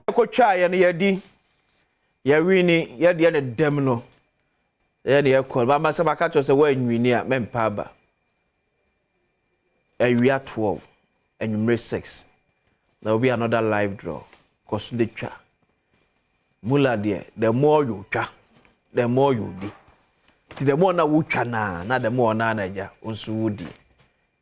Yɛkɔtwaeɛ no, yɛdi yɛwini, yɛdeɛ ne dɛm no yɛ ne yɛkɔ bama sɛ maka kyerɛ sɛ woanwini a, mɛmpa aba. Awia 12, anwummere 6 na obi another live draw kɔ so de twa mula deɛ. The more you twa, the more you di. Nti the more na wotwa naa na the more naa na agya wo nso wodi.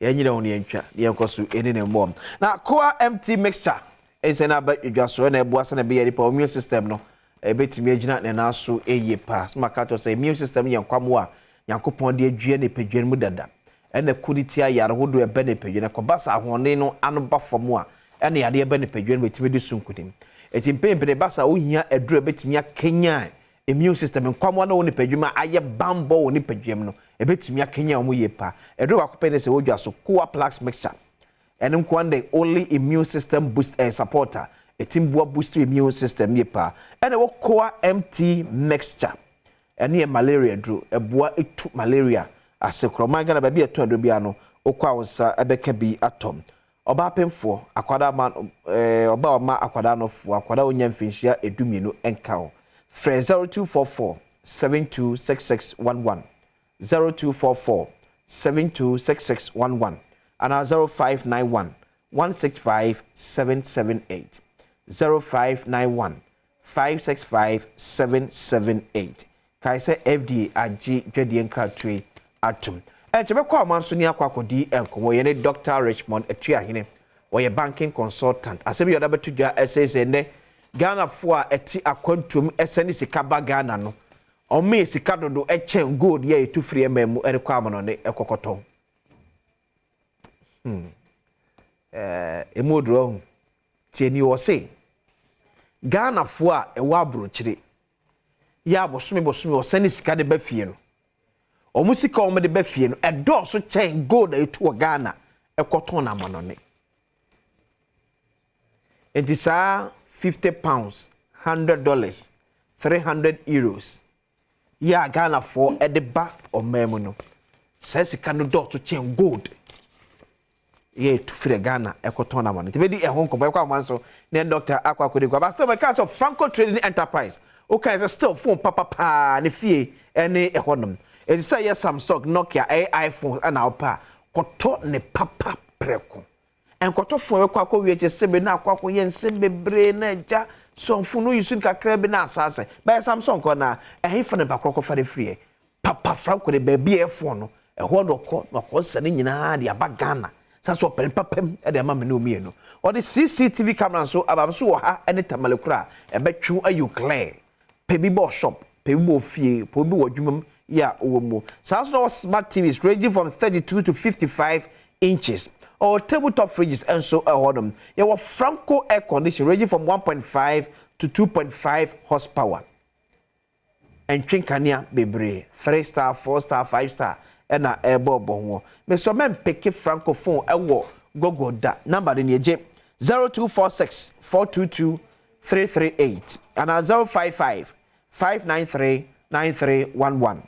Yɛnyerɛ wo no, yɛntwa na yɛnkɔ so ɛni ne mmɔ. Na Koa MT mixture ɛsɛ no aba dwa so, ɛna ɛboa sɛ na ɛbɛyɛ nipa immune system no ɛbɛtumi agyina ne nan so ɛyie paa. Sɛ maka kyerɛ sɛ immune system yɛ nkwamo a Nyankopɔn de adua nipadua no mu dada, ɛna ko de tia yare hodoɔ ɛbɛ nipadua no. Kɔba sɛ ahoɔden no ano ba fam a, ɛna yadeɛ ɛbɛ nipadua no bɛtumi de so nkonim. Ɛti mpempene ba sa wohia aduro a ɛbɛtumi akenyan immune system nkwamo no wɔ nipadua mu a ayɛ bambɔ wɔ nipadua mu no, ɛbɛtumi akenyan wɔn yie paa. Aduro baako pɛ ne sɛ wɔdwa so, Koa Plus mixture. Ɛno nko de only immune system boost supporter, ɛtim boa boost immune system yie paa. Ɛna ɛwɔ Koa MT mixture, ɛne yɛ malaria duro, ɛboa etu malaria ase korɔ. Ɔman Ghana baabi ɛtɔ aduro biara no, okɔ a wo nsa ɛbɛka bi atɔm. Ɔbaa pemfoɔ, akwadaa ma ɔbaa ɔma akwadaa no foɔ, akwadaa onya mfinhyia 12 ɛnka ho. Frɛ 0244 726611, 0244 726611 anaa 0591 165 778, 0591 565 778. Kae sɛ FDA agye dwadie nkratoe yi atom. Ɛnkyɛ bɛkɔ ama nso ne akɔ akɔdi nkɔmmɔ. Yɛne Dr Richmond Atuahene, wɔyɛ banking consultant. Asɛm yi ɔda bɛto dwa ɛsɛ sɛ nnɛ Ghanafoɔ a ɛte akwantuom ɛsɛ ne sika ba Ghana no, ɔmo yɛ sika dodo ɛkyɛn gold yɛ ɛtu firi ɛma mu ɛde kɔ amanɔne ɛkɔkɔtɔn. Emu oduro ɔho tie ni. Wɔ se Ghanafoɔ a ɛwɔ aburokyire yɛ abosome bosome ɔsɛne sika de ba fie no, ɔmo sika a ɔmo de ba fie no ɛdɔɔso kyɛn gold a ɛtu wɔ Ghana ɛkɔtɔn na amanɔne. Nti saa £50, $100, €300 yɛ a Ghanafoɔ ɛde ba ɔman mu no, saa sika no dɔɔso kyɛn gold yɛ etu firi Ghana ɛkɔtɔn na amanɔne. Nti bɛdi ɛho nkɔmɔ ɛkɔ ama nso ne doctor akɔ akɔdi nkɔmɔ. But still mɛka sɛ Franco Trading Enterprise wokae sɛ still phone papapaa ne fie ɛne ɛhɔnom. Ɛti sɛ ɛyɛ Samsung, Nokia, ɛyɛ iPhone, ɛna wopɛ a kɔtɔ ne papa prɛko. Nkɔtɔ phone ɛkɔ akɔ wie kyɛ sɛbe na akɔ akɔyɛ nsɛm bebree na agya sɔnfo no yi so kakra bi na asase bɛyɛ Samsung kɔ na ɛhe fa ne bakorɔ kɔfa ne firi papa. Franco de baabi a ɛyɛ phone no ɛhɔ na ɔkɔ na ɔkɔ sɛ ne nyinaa de aba Ghana sa so ɔpɛn papam ɛde ama me ne omienu. Ɔde CCTV camera nso aba nso wɔ ha ɛne Tamale kora a ɛbɛtwe ayi clear. Pɛ bi bɔ shop, pɛ bi bɔ fie, pɛ bi wɔ adwuma mu yɛ a ɔwɔ mu saa nso na wɔ smart TVs ranging from 32 to 55 inches or tabletop fridges nso ɛwɔ nom. Yɛwɔ Franco air condition ranging from 1.5 to 2.5 horsepower. Ntwe nkanea bebree, 3 star, 4 star, 5 star ɛna ɛrebɔ bɔ ho. Mesɔ mɛmpeke Franco phone ɛwɔ Google da. Number de ne egye 0246 422 338 anaa 055 593 9311,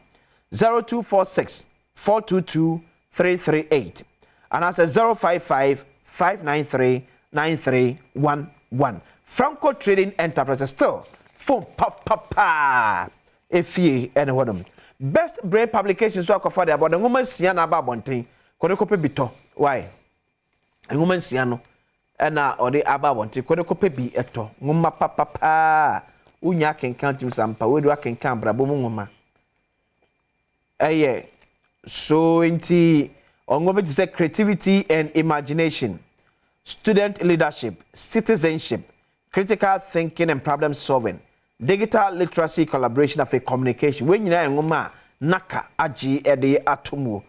0246 422 338 anaasɛ 055 593 9311. Franco Trading Enterprise, still phone papapaa efie ɛne hɔnom. Best Brain Publication so akɔfa de abɔ ne nwoma 6 na aba abɔnten. Kɔde kɔpɛ bi tɔ. Why nwoma 6 no ɛna ɔde aba abɔnten? Kɔde kɔpɛ bi ɛtɔ. Nwoma papapaa wonya akenkan tim sampa wedu akenkan abrabɔ mu nwoma ɛyɛ so. Nti ɔnwoma bi te sɛ creativity and imagination, student leadership, citizenship, critical thinking and problem solving, digital literacy, collaboration, afei communication. Wɔn nyinaa yɛ nwoma a naka agye ɛde ato mu.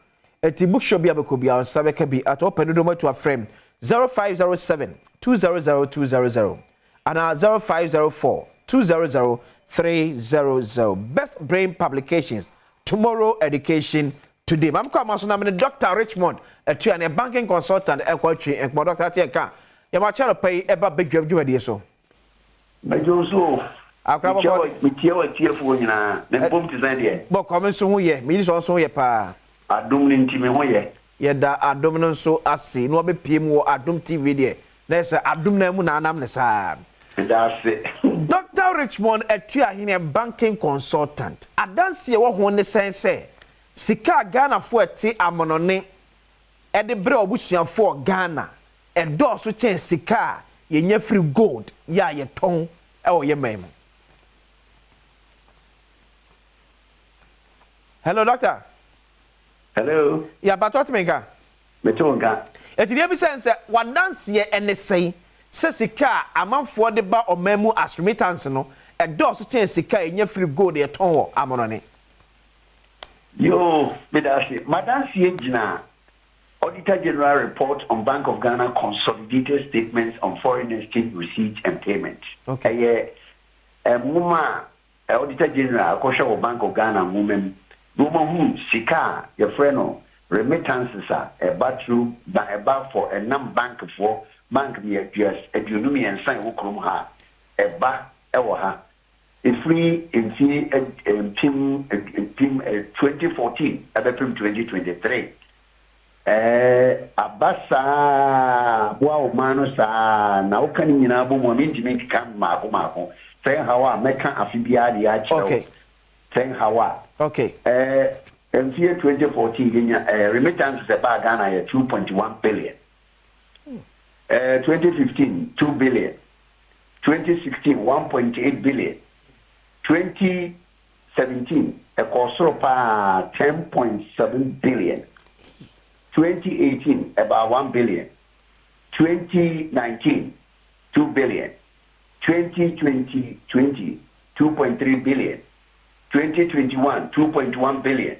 Eti bookshop bi a bɛkɔ bi a nsa bɛka bi ato. Ɔpɛ dodo matu afrɛm 0507 200 200 anaa 0504 200 300. Best Brain Publications, tomorrow education today. Maame kɔ ama so na mene Dr Richmond Atua ne banking consultant ɛkɔ atwi nkpɔ. Dr teɛ ka yɛma kyerɛ pɛ yi ɛba bɛdwam dwumadie so. Mɛgye so. Akora bɔkɔ. Metie watiefoɔ nyinaa ne mpom te sɛ deɛ. Bɔkɔ, me nso ho yɛ. Meyi sɛ ɔnso ho yɛ paa. Adom no nti me ho yɛ. Yɛda adom no nso ase na wabɛpie mu wɔ Adom TV deɛ na yɛ sɛ adom no mu na anam ne saa. Meda ase. Dr. Richmond Atuahene, banking consultant. Adanseɛ wɔ ho ne sɛn sɛ sika a Ghanafoɔ ɛte amonɔne ɛde brɛ ɔbusuafoɔ Ghana ɛdɔɔso kyɛn sika a yɛnya firi gold yɛ a yɛtɔn ɛwɔ yɛ man mu? Hello, doctor. Hello. Yɛ abatɔ tumi nka. Mete wo nka. Eti deɛ bi sɛ sɛ wadanseɛ ɛne sɛn sɛ sika a amanfoɔ de ba ɔman mu as remittance no ɛdɔɔso kyɛn sika a yɛnya firi gold yɛtɔn wɔ amonɔne? Yoo, meda ase. Madanseɛ gyina Auditor General Report on Bank of Ghana Consolidated Statements on Foreign Exchange Receipts and Payments. Ɛyɛ nwoma a Auditor General akɔhwɛ wɔ Bank of Ghana nwoma mu na wɔahunu sika a yɛfrɛ no remittances a ɛba through ba ɛba for ɛnam bankfoɔ bank 23 a ɛwɔ kurom ha a ɛba ɛwɔ ha ɛfiri mfie mpem mpem 2014 ɛbɛpem 2023. Aba saa boa ɔman no saa na woka ne nyinaa bɔ mu a, mentumi nkeka mmaako mmaako sɛ nhaw a mɛka afe biara deɛ akyerɛ wo sɛ nhaw a mfie 2014 yɛnya remittances ɛbaa Ghana yɛ 2.1 billion, 2015 2 billion, 2016 1.8 billion, 2017 ɛkɔɔ soro paa 10.7 billion, 2018 about 1 billion, 2019 2 billion, 2020 20 2.3 billion, 2021 2.1 billion,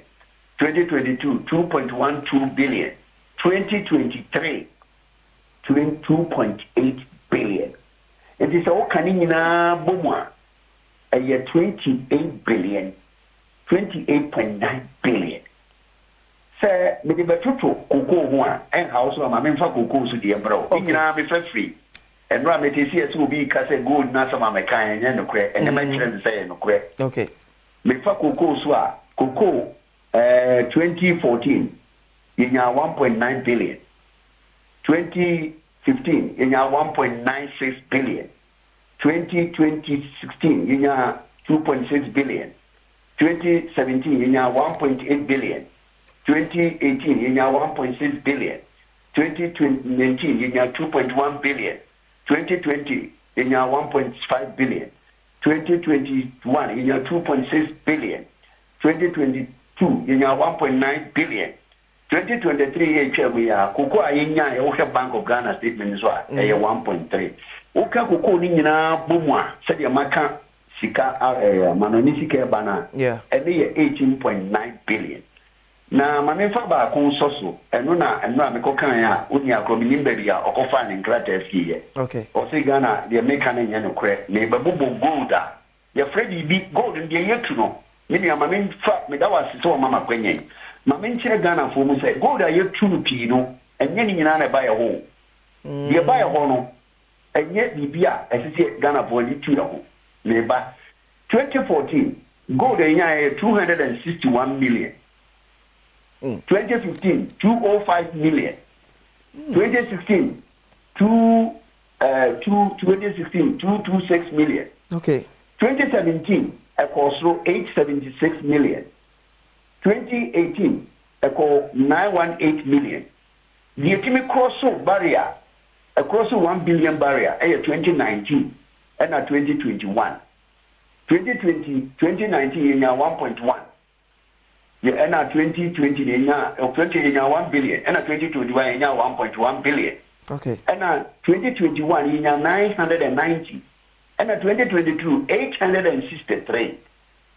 2022 2.12 billion, 2023 2.8 billion. Nti sɛ woka ne nyinaa bɔ mu a, ɛyɛ 28 billion, 28.9 billion. Sɛ mede bɛtoto kokoo ho a, ɛnha wo so ama memfa kokoo so deɛ mmerɛ wo. Ne nyinaa mefa firi ɛno a mete si sɛ obi ka sɛ gold no asɛm a mɛka ɛnyɛ nokorɛ. Ɛnɛ mɛkyerɛ no sɛ ɛyɛ nokorɛ. Mefa kokoo so a, kokoo 2014 yɛnya 1.9 billion, 2015 yɛnya 1.96 billion, 2016 yɛnya 2.6 billion, 2017 yɛnya 1.8 billion, 2018 yɛnya 1.6 billion, 2019 yɛnya 2.1 billion, 2020 yɛnya 1.5 billion, 2021 yɛnya 2.6 billion, 2022 yɛnya 1.9 billion, 2023 yɛ atwa mu yi a, koko a yɛnya yɛwohwɛ Bank of Ghana statement so a, ɛyɛ 1.3. Woka koko no nyinaa bɔ mu a, sɛdeɛ maka sika amanɔne sika ɛba no a, ɛne yɛ 18.9 billion. Na ma memfa baako nsɔ so. Ɛno na ɛno a mekɔkaeɛ a, woni akorɔ menim baabi a ɔkɔfaa ne nkrataa fieɛ. Ɔse Ghana deɛ meka no nyɛ nokorɛ. Mebɛbobɔ gold a yɛfrɛ biribi gold no deɛ yɛtu no. Me nua, ma memfa meda wo ase sɛ wɔma makwanya yi ma menkyerɛ Ghanafoɔ mu sɛ gold a yɛtu no pii no, ɛnyɛ ne nyinaa na ɛba yɛ hɔ o. Deɛ ɛba yɛ hɔ no, ɛnyɛ biribi a ɛsɛ sɛ Ghanafoɔ de tu yɛ ho. Meba 2014, gold a yɛnyaeɛ yɛ 261 million, 2015 205 million, 2016 2 2 2016 226 million, 2017 ɛkɔɔ soro 876 million, 2018 ɛkɔɔ 918 million. Deɛ tumi korɔ so barrier ɛkorɔ so 1 billion barrier ɛyɛ 2019 ɛna 2021. 2020 2019 yɛnya 1.1 yɛ, ɛna 2020 yɛnya 20 yɛnya 1 billion, ɛna 2021 yɛnya 1.1 billion, ɛna 2021 yɛnya 990, ɛna 2022 863.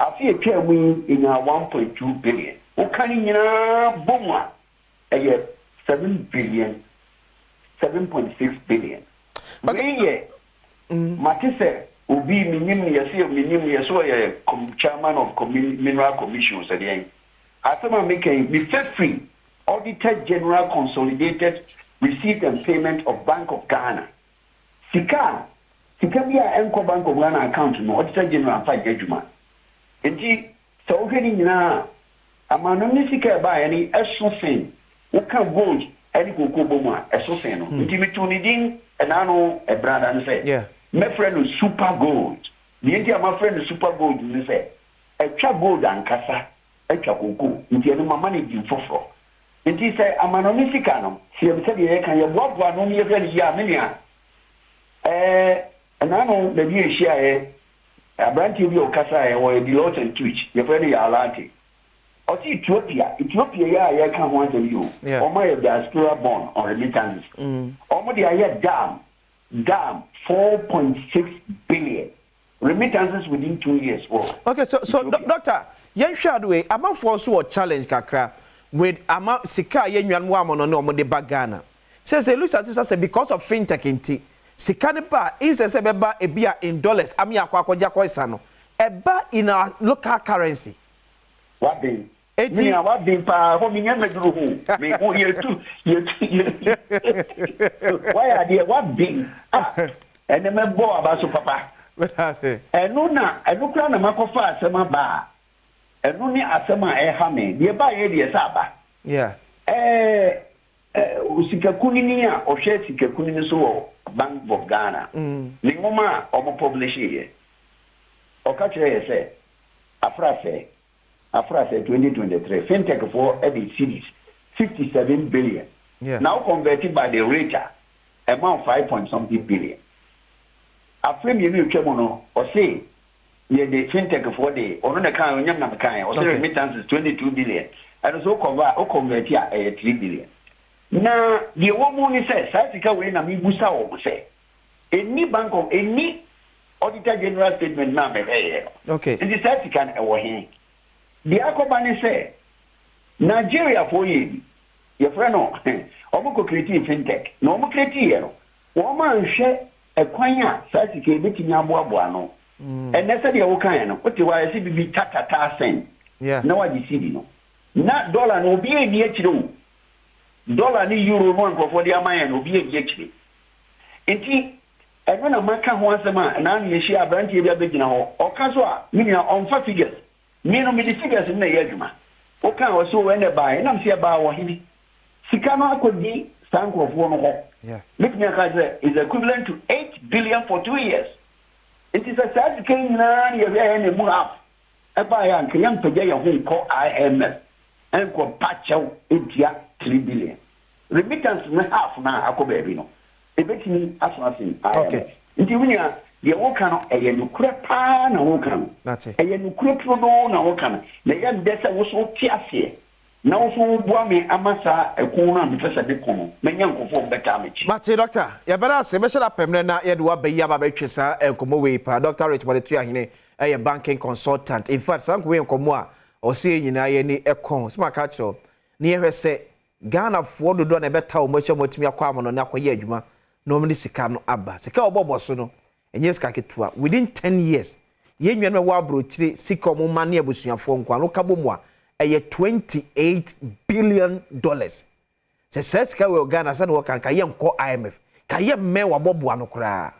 Afe atwa mu yi yɛnya 1.2 billion. Woka ne nyinaa bɔ mu a, ɛyɛ 7 billion, 7.6 billion. Wei yɛ mate sɛ obi menim yɛsɛ menim yɛsɛ ɔyɛ chairman of Mineral Commission. Sɛdeɛn asɛm a meka yi, mefɛ firi Auditor General Consolidated Receipt and Payment of Bank of Ghana. Sika a sika bi a ɛnkɔ Bank of Ghana account no, Auditor General mfa nyɛ adwuma. Nti sɛ wohwɛ ne nyinaa a, amanom ne sika ɛbaeɛ no ɛso sen woka gold ɛne koko bɔ mu a, ɛso sen no. Nti metu ne din ɛnaa no ɛbrada no sɛ Mɛfrɛ no super gold. Deɛ nti a mafrɛ no super gold ne sɛ, ɛtwa gold ankasa, atwa koko, nti ɛno mama no din foforɔ. Nti sɛ amanɔne sika no, sɛ yɛm sɛdeɛ yɛka, yɛboaboa ano na yɛhwɛ no yie a, me nua, ɛɛ, ɛnaano baabi a yɛhyiaeɛ, aberanteɛ bi a ɔkasaeɛ, ɔyɛ Deloitte and Touche, yɛfrɛ no Yaw Lartey. Ɔse Ethiopia, Ethiopia yi a yɛreka ho asɛm yi o, wɔn ayɛ diaspora bond on remittances. Wɔn de ayɛ dam, dam 4.6 billion remittances within 2 years wɔ Okay, so Ethiopia. Doctor, yɛnhwɛ ade wei. Amanfoɔ nso wɔ challenge kakra with ama sika a yɛn nuanom wɔ amano ne wɔn de ba Ghana. Sɛ Lusa sɛ because of fintech nti sika ne ba insɛ sɛ ɛbɛba ebi a in dollars ami akɔ akɔgye akɔsa no, ɛba in our local currency. Waben. Eti Mia waben paa hɔ, mi nyɛ mɛduru ho mi ho yɛtu yɛtu yɛtu wayɛ adeɛ, waben ah, ɛnɛ mɛbɔ aba so papa. Ɛno na ɛno kora na makɔfa asɛm aba a, ɛno ne asɛm a ɛha me deɛ ba yɛ deɛ sɛ aba. Ɛɛ sika kunini a ɔhwɛ sika kunini so wɔ Bank of Ghana, ne nwoma a ɔmo publish yɛ, ɔka kyerɛ yɛ sɛ afrasɛ afrasɛ 2023 fintech foɔ ɛde cedis 57 billion. Na wo convert by the rate a, ɛma wo five point something billion. Afre 2 etwa mu no, ɔse yɛde fintech foɔ de, ɔno na kan onyam na kan ɔse remittances 22 billion. Ɛno so wo convert a, ɛyɛ 3 billion. Na deɛ wɔ mu ni sɛ saa sika wei na mebusa wɔn sɛ ɛni bank of ɛni Auditor General statement na mehwɛeɛ no. Nti saa sika no ɛwɔ he? Deɛ akɔba ne sɛ Nigeriafoɔ yɛ bi, yɛfrɛ no, ɔmo kɔ create fintech, na ɔmo create yɛ no, wɔn anhwɛ ɛkwan a saa sika yi bɛtumi aboaboa no. Ɛnɛ sɛdeɛ wokaeɛ no, wote hɔ a, yɛsɛ bibi tatata sɛn na wagye cedi no na dollar no, obi edi akyire o. Dollar ne euro no a nkurɔfoɔ de ama yɛn no, obi edi akyire. Nti ɛno na maka ho asɛm a naa ne yɛhyia aberanteɛ bi abɛgyina hɔ, ɔka so a, me nua, ɔmfa figures. Me no mede figures no na ɛyɛ adwuma. Woka a, ɔsɛ o, ɛnɛ baa ɛnam sɛ ɛbaa wɔ hene sika no akɔdi saa nkurɔfoɔ no hɔ. Mɛtumi aka sɛ is equivalent to 8 billion for 2 years. Nti sɛ saa sika yi nyinaa ne yɛhwɛ yɛ na mu half ɛbaeɛ a, nka yɛmpagya yɛn ho nkɔ IMF ɛnkɔ pa kyɛw ntua 3 billion. Remittance no half na akɔ baabi no, ebɛtumi aso asen IMF. Nti wo nua, deɛ woka no ɛyɛ nokorɛ paa na woka no. Nate. Ɛyɛ nokorɛ turodoo na woka no, na ɛyɛ ndɛ sɛ wo so wote aseɛ na wo so woboa me ama saa ɛko no a mepɛ sɛ meko no, manya nkurɔfoɔ mbɛtaa m'akyi. Mate, Doctor. Yɛbɛda ase. Bɛhyɛ da pɛmmerɛ na yɛde waba yi aba bɛtwe saa nkɔmmɔ wei paa. Dr Richmond Atuahene ɛyɛ banking consultant. In fact, saa nkɔmmɔ yɛ nkɔmmɔ a ɔsɛ yɛn nyinaa yɛni ɛkɔn sɛ maka kyerɛ wo na yɛhwɛ sɛ Ghanafoɔ dodoɔ na ɛbɛta wɔn akyi a wɔatumi akɔ amono ne akɔyɛ adwuma na wɔn de sika no aba. Sika a wɔbɔbɔ so no ɛnyɛ sika ketewa. Within 10 years, yɛn nuanom a ɛwɔ aburokyire, sika a wɔn ma ne abusuafoɔ nko ano ka bɔ mu a, ɛyɛ $28 billion. Sɛ saa sika wɔ Ghana sɛ na wɔka nka yɛnkɔ IMF ka yɛ mmɛn wabɔboa no koraa.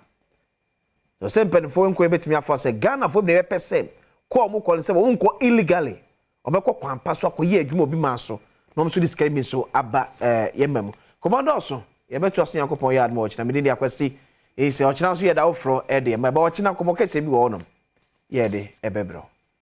Sɛ mpanimfoɔ nkɔ bɛtumi afa sɛ Ghanafoɔ bi na yɛpɛ sɛ kɔ a wɔn kɔ no sɛ wɔn nkɔ illegally, wɔbɛkɔ kwan pa so akɔyɛ adwuma obi maa so na wɔn nso de sika bi nso aba yɛn mma mu. Kɔmɔ dɔɔso, yɛbɛto aso. Nyankopɔn yɛ adom a, ɔkyena mede de akwasi eyi sɛ ɔkyena nso yɛda afoforɔ ɛde ɛma ɛbɛ. Ɔkyena nkɔmɔ kɛseɛ bi wɔ hɔnom yɛde ɛbɛbrɛ.